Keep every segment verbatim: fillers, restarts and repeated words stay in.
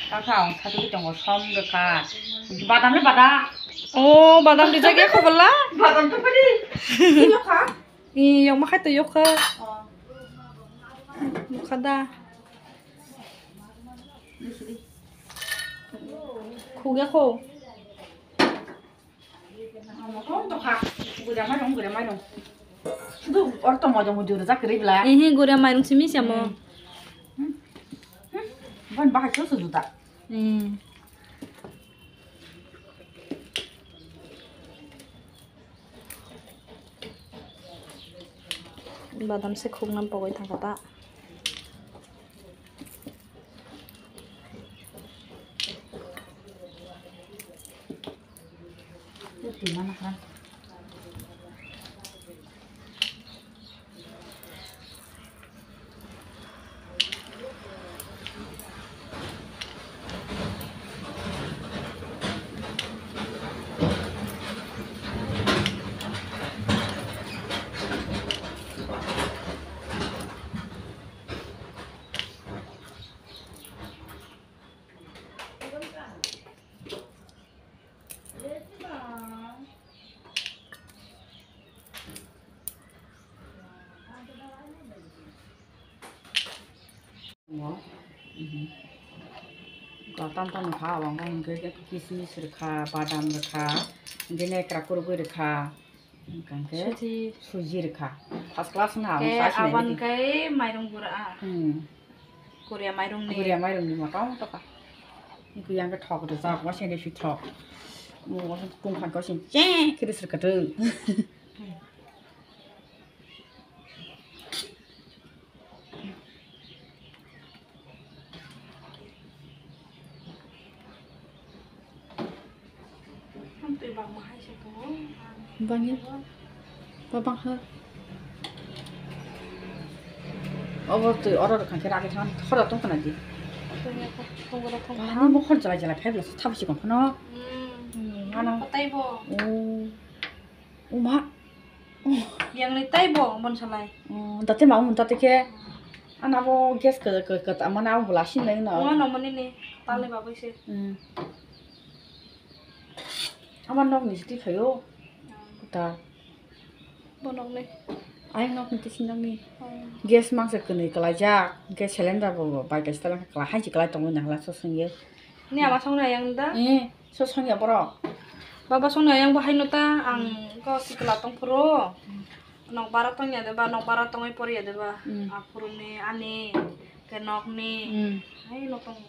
Kha kha, ang sadu tongo, som rwkha. Badam le badam. Oh, badam rijak ya khobola? Badam to padi. Yokha. I, yokma khai to yokha. Oh. Yokha da. Khugya kho. Tong tokha. Guriya mairung, guriya mairung. Sudu or to mojo mojo rwjak kwrwi bla. Ehe, guriya mairung simi samo. Hmm. Hmm. Hmm. Ban bahai so sudu ta. Hmm. Badam se khukna pogwi thangkha ta. Tam tam kha, abang bang hwnkhe kismis rwkha, badam rwkha, hwnkhe nekra kwrwgwi rwkha. Hwnkhe suji. Suji rwkha. First class wngkha, ang khe sa sinai abang nini. Khe mairung gura. Hmm. Korea mairungni. Korea mairungni motom tokha. Hwnkhe yang khe thok rwjak, wa sini si thok. Mo tungkhan ko sin che kiri sirkatu. Bangya. Ba bangha. Obo twi oro rwkha khe ragwi thang khoro tong khna di. Ani mo khor jalai jalai phai bwlasa thabi si kong khano. Hmm. Ano. Taibo. Oh. Uma. Yang ni taibo bon salai. Oh, date ma um date khe. Ana bo gas ke ke ke ta mana bo la sin nai na. Uma no mani ni. Tale ba bai se. Hmm. Ama nok ni siti khayo. Hmm. Ta. Bo nok ni. Ai nok ni sini nok ni. Hmm. Gas mangsa kwnwi kwlaijak. Gas cylinder bo bai kaisa tala kla hai chi kwlai tongo nang la so songye. Ni ama song na yang da? Eh. So songya borok? Baba songni ayang bo haino ta ang ko sikla tongphuru. Nok bara tongya de ba, nok bara tongwi porya de ba. Hmm. Aphuruni ani ke nokni. Hmm. Haino tong.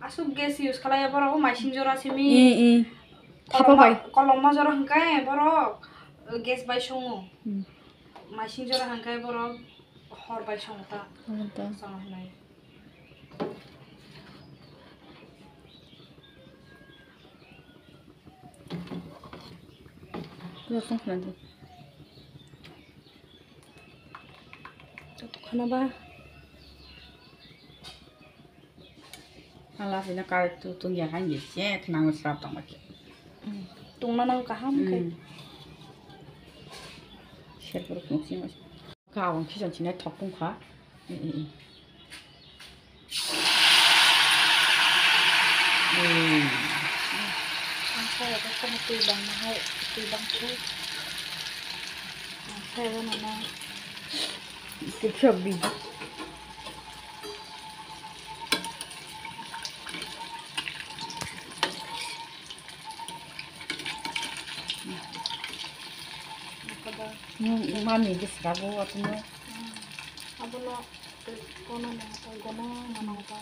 Asuk gas use khalai borok o maising jora simi. Eh, eh. Thapa bai. Koloma, koloma jora hwnkhe borok gas bai songo. Hmm. Maising jora hwnkhe borok hor bai songo ta. Hor ta. Songo hwnwi. Joto khna di. Joto khna ba. Hala sina kar tu tung ya han ye se nang srap tang ma ke. Tungna nang kaham khe. Hmm. Ser pur kung sing. Kha, ang khichon sinai thok tong kha. Mm, mm, mm. Mm. Ang kha, abo kha twi bang nahai, twi bang khe. Ang kha, abo nana. Twi khok di. Mami, bisrago atuno. Abono kono nang, kono nang ba.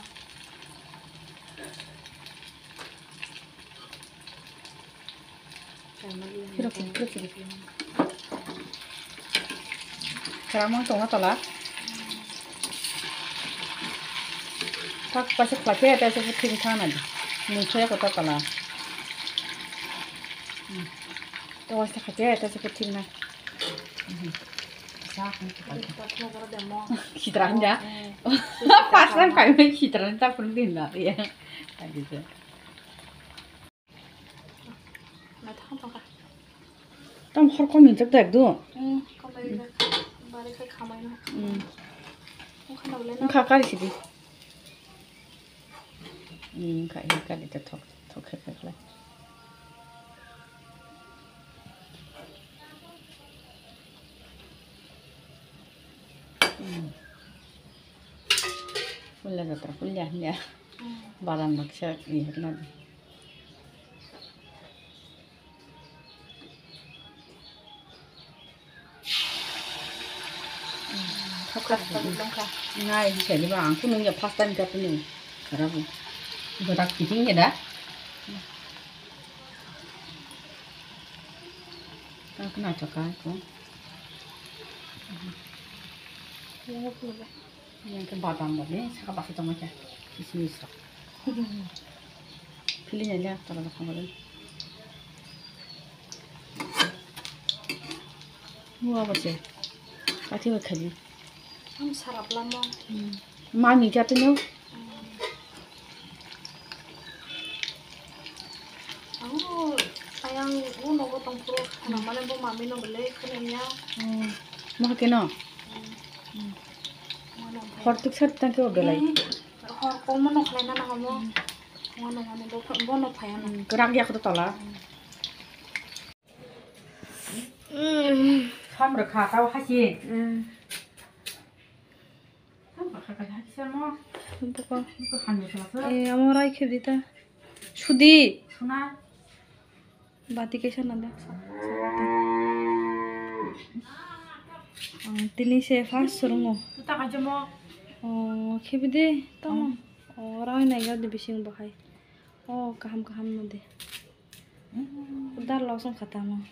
Hirok sini, hirok sini. Seramang tongna tola. Tak pasuk pakai, pasuk putih di sana di. Muncul ya kota tola. Hmm. Tawas ta khache ta se kuthim na. Sitra hanja. Pas lang kai mai sitra ta pun din na ya. Tadi tu. Tam hor kom injak dak do. Hmm, kom injak. Bari kai khamai na. Hmm. Kha kari sidi. Ni wngkha, wngkha, de thok, thok khe khe khlai. Hmm. Puila jatra, puila hanya. Hmm. Baran baksa, iya, kenal. Ngai, bisa di bang, aku nunggu pas time kata ni. Karabu. Berak kiting ya dah. Aku nak cakap aku. Yang ke badam bagi, saka basi tong aja. Kismis rok. Pilih aja, kalau nak makan. Mua basi. Kati bak kali. Ang sarap lama. Mami kata nyo. Ang ayang uno ko tong puro kana mane bo mami no bele kene nya. Mo keno. Hor tuk sat tang ke belai. Hor ko mo no khlai na na mo. Mo no mo no bo bo no phaya na. Kerak ya ko tola. Sam rwkha tau hasi. Sam rwkha kai hasi samo. Buka. Buka hamya sama sa. Eh, amo rai khibdi ta. Sudi. Suna. Bati kaisa nanda. Tini se first surungo. Tuta kaisa mo. Oh, khibdi tamo. Oh, rai nai ga de bising bahai. Oh, kaham kaham no de. Dar losong khatamo.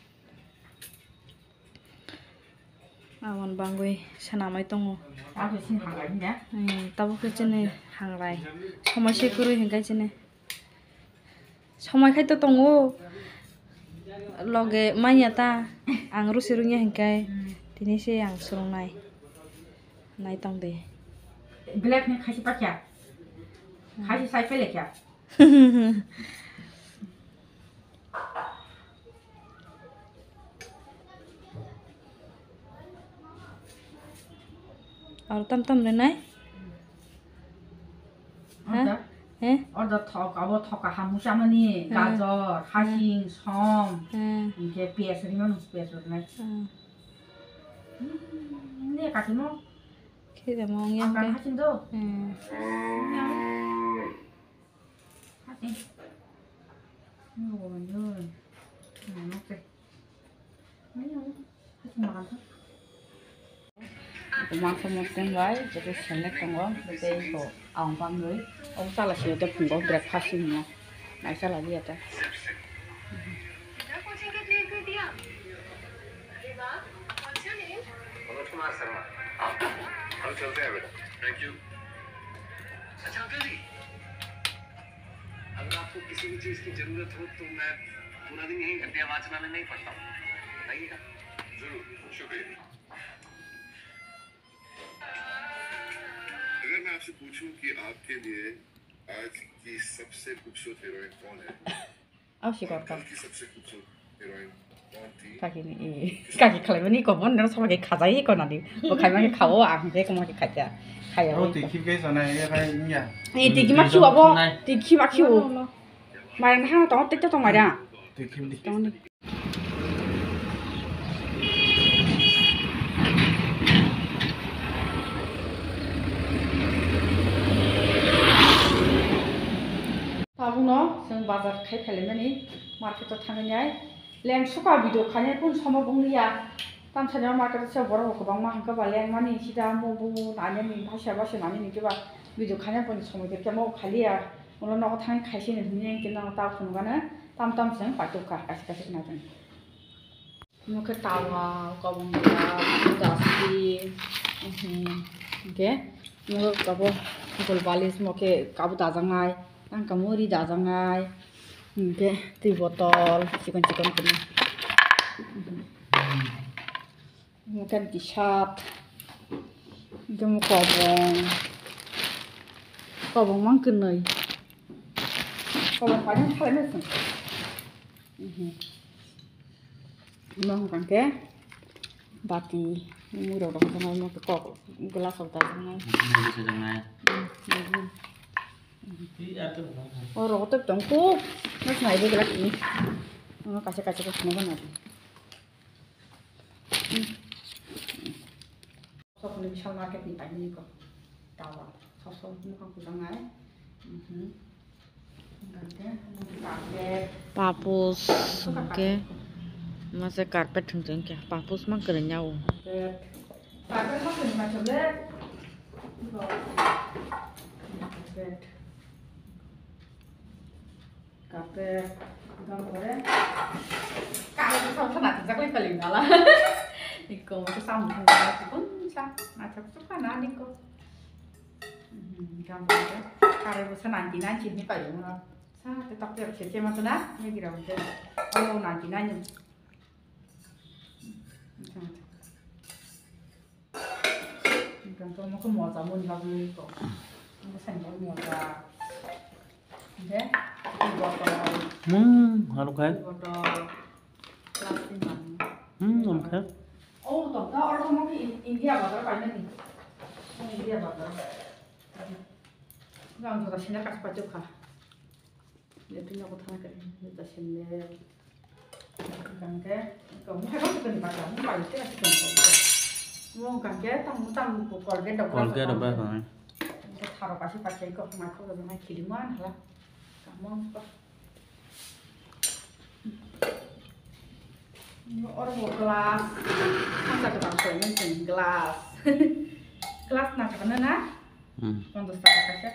Aboni bangwi swnamwi tongo. Abo sini hangrai hwnda? Hmm, tabuk khe chini hangrai. Somai se kwrwi hwnkhe chini. Somai khai to tongo. Loge manya ta. Ang rusi rwngya hwnkhe. Hmm. Tini se ang swrwngnai. Nai tong de. Black ni khaisi pakya. Khaisi sai pele kya. Aro tam tam rinai? Ha? Order. Eh? Order thok, abo thok kaham musamani, hmm, gajor, hmm, hasing, som, hmm, hingke piyaj rimani, piyaj rinai. Hmm. Hmm, ne katimo. Khe de mo yang. Ang ke. Hasing do. Hmm. Yang. Mangsa moseng bai, joto select tongo, tei bo ang bangwi. Obo chala sini tei phungo breakfast wngya. Nai chala liya ta. Manoj कुमार शर्मा, आप, हम चलते हैं बेटा। Thank you। अच्छा अंकल जी, अगर आपको किसी भी चीज की जरूरत हो तो मैं पूरा दिन यहीं घंटियां बाजना में नहीं पड़ता हूँ, आइएगा। जरूर, शुक्रिया। अगर मैं आपसे पूछूं कि आपके लिए आज की सबसे खूबसूरत हीरोइन कौन है? Au si kor kor. Kaki ni, eh, kaki khalai mani ko mon no sama ke khajai ko nani. Bo khai mani khao, ang je ko ma ke khaja. Khaya. Oh, tiki ke sana ya kai nya. Eh, tiki ma khiu abo. Tiki ma khiu. Mai na ha tong te tong mai da. Tiki di. Tong ni. Tabukno chwng bazar khai phailaimani, market o thangwi nai. Leng suka video khainai kun somo bung ya. Tamsani o market o se borok rok kwbangma hwnkhe ba leng mani sida mo bo nani ni bhasha bhasha nani ni khe ba video khainai boni somoi khe kemo khaliya. Ulo nogo thangwi khaisini hwnwi khe nono ta phunukgano tam tam chwng paitokha kaisa kaisa khna chwng. Omo khe tawa, kobong dustbin, hwnkhe omo khe abo gul balis omo khe kabo dajaknai, tang kamo ri dajaknai, hwnkhe twi botol chikon chikon kwrwi. Omo khe tisat, hwnkhe omo kobong, kobong mang kwnwi, kobong painani salaimani chwng. Omo hwnkha khe bati, mui rok rok hwnjaknai, omo khe kok glass rok dajaknai. Mui rok dajaknai. Hmm, hmm. O rogo to tong kuk. Mas nai bo gelak ni. Ano kaisa kaisa ko khna bana. Sok ni Vishal market ni pai ni ko. Tawa. Sok sok ni ko kujang nai. Mhm. Papus, hwnkhe masa carpet hwnkhe papus ma kwrwngya o. Carpet, gam pore. Carpet sa sa na tijak lai pali nala. Ikko mo sa mo sa na chak chak na niko. Gam pore. Carpet sa ninety nine chini pali mo. Sa te tok te se che ma tuna, me gira unte. Oh, ninety nine. Kan to mo ko moja mo ni bagwi ko. Mo sai mo moja. De, botol. Hmm, halo khai. Botol. Plastic man. Hmm, am khai. Oh, to ta or mo ki India bazar pai na ni. India bazar. Gam to sina kas pa chukha. Itu nyok thang ke, itu sendel. Kangke, kamu hai kamu kani baca, kamu paling kira sih kamu. Mau kangke, tamu tamu ku Colgate dok. Colgate dok, kan. Itu tharo kasih pakai kok, mai kok dok mai kiriman lah. Kamu apa? Ini orang mau gelas, masa kita pakai ini gelas, gelas nak mana na? Hmm. Untuk setakat kasih.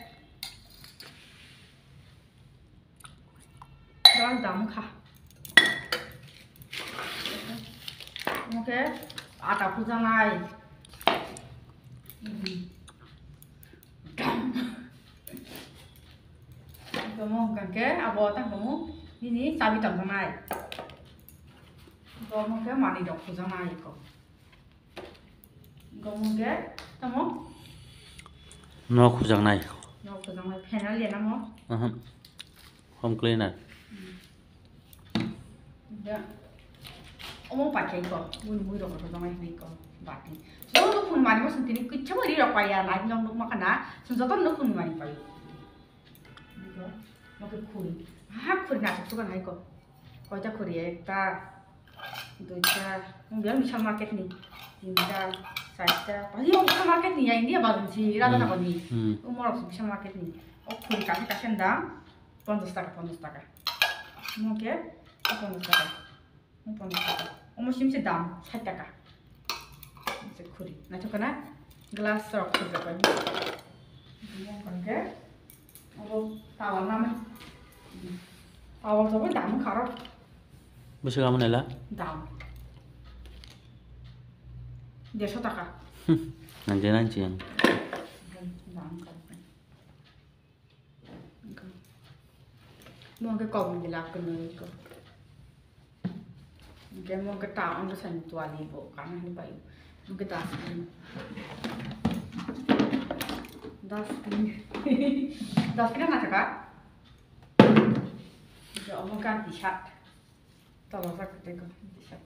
Gas dam kha. Oke, ata pujanai. Dam. Kamu kangke abo tang kamu ini cabi tang janai. Kamu ke mani dok pujanai ko. Gomung ke, tamo? Nok hujaknai. Nok hujaknai, phenal ya namo? Aha. Home cleaner. Hmm. Ya. Omo pakai ko, mui mui rok hujaknai hwnwi ko, bati. Joto phun mani mo sentini kichama ri rok paya, nai nok nok makana, sun joto nok phun mani pai. Nokhe khuri. Ha, khuri naithok sugan hai ko. Koita khuri? Ekta, duita. Nwng biya Vishal market ni. Tinta, charta. Pali o Vishal market ni ya, India bazar si, Radha Nagar ni. Hmm. O morok si Vishal market ni. O khuri kaisa kaisa ni dam ponchash taka, ponchash taka. Nwng khe ponchash taka. Omo ponchash taka. Omo simse dam sait taka. Se khuri. Naithok kana? Glass rok khuri rok bai. Omo hwnkhe abo towel namai. Towel jobo dam wngkha aro. Bwswk amo naila? Dam. Dersho taka. Nanti nanti yang. Dam wngkha. Mo ke kok ni lak kene ko. Ke mo ke ta ang sa ni tuali bo kana ni pai. Mo ke dustbin. Dustbin. Dustbin na taka. Ke mo kan T-shirt. Tolo sa ke ko T-shirt.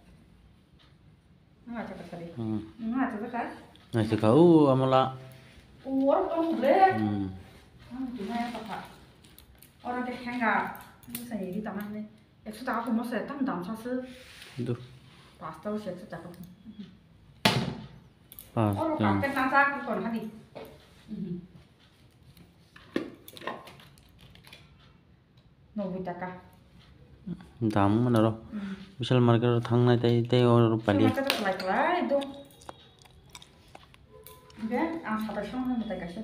Nang acha ka sari. Hmm. Nang acha ka? Acha ka, o, amala. O, oro tong ble. Hmm. Ang tu na ya papa. Oro de henga. Ni sa ni di tamane. Ekso taka ko mo se tam dam sa se. Du. Pasta o se ekso taka. Pasta. Oro ka ke na sa ko kon hadi. Mhm. Noboi taka. Dam mano ro. Hmm. Vishal market ro thangnai tei, tei oro pali. Vishal market ro kwlai kwlai do. Be, ang sabai song no mutai kaisa.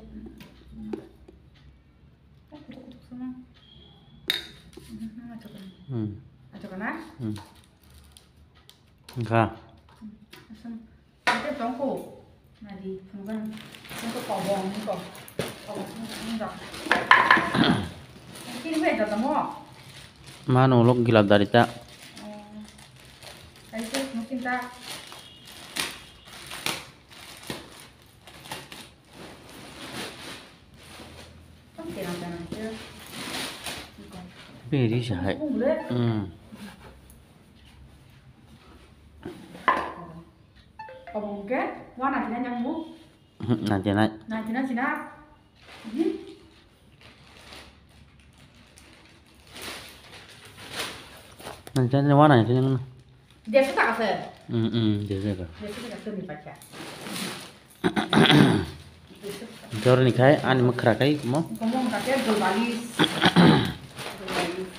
Kutuk kutuk sama. Hmm. Acha kana? Hmm. Wngkha. Asam. Ate tongko. Nadi, phunukgani. Tongko kobong, niko. Kobong, phunukgani rok. Kini bai da tamo? Mano lok gilap dari ta. Oh. Kaisa phunukgani ta. Tong tenang tenang se. Niko. Beri sahai. Phunukgani le. Hmm. Obo hwnkhe one ninety nine yang bu? Mhm, ninety nine. Ninety nine sina. Mhm. Jani wana jani. Deso taka se. Hmm, hmm, deso taka. Deso taka se ni pacha. Jorni khai ani mukra kai mo. Komo ka ke dol balis. Dol balis.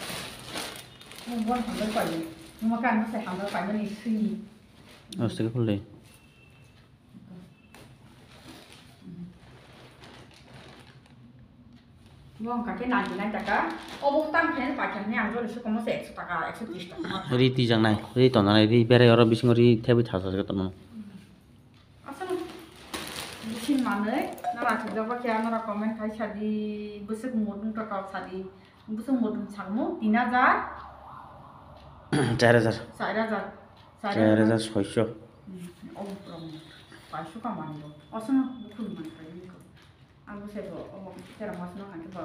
Mo bon hamle pai. Mo kan mo se hamle pai ni sui. Aste ke khulde. Bo wngkha khe ninety nine taka. Obo tang khe paithakni ang joni sukomo se ekso taka, ekso tris taka. Ri twijaknai, ri tonjaknai, ri berai oro bisingo ri thebwi thajak tongo. Aswk bising manwi nora thwkjak ba khe nora comment khai sadi, bwswk mudung totok sadi, bwswk mudung sakmu tin hajar. Char hajar. Char hajar. Char hajar soicho. Hmm, obo rokni paisukha manwi bo. Aswkno bukhuk manwi painai kho. Ang bo sebo obo tera masno hwnkhe bo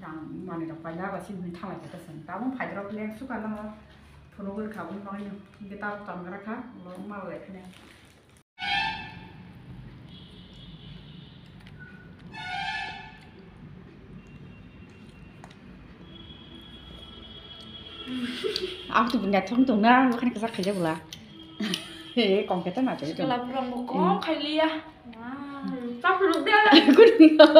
rang manwi rok paila ba sini thanglai khe ta sani. Tabuk phaidrok leng sukha nang phunugwi kha bo nangni hwnkhe ta tongra kha bo mal lai phine. Ang tu bunya thong tong na, bukan kesak kerja pula. He, kong kita nak jadi. Sekolah pulang mau kong kali ya. Wah, tak perlu dia. Aku dengar.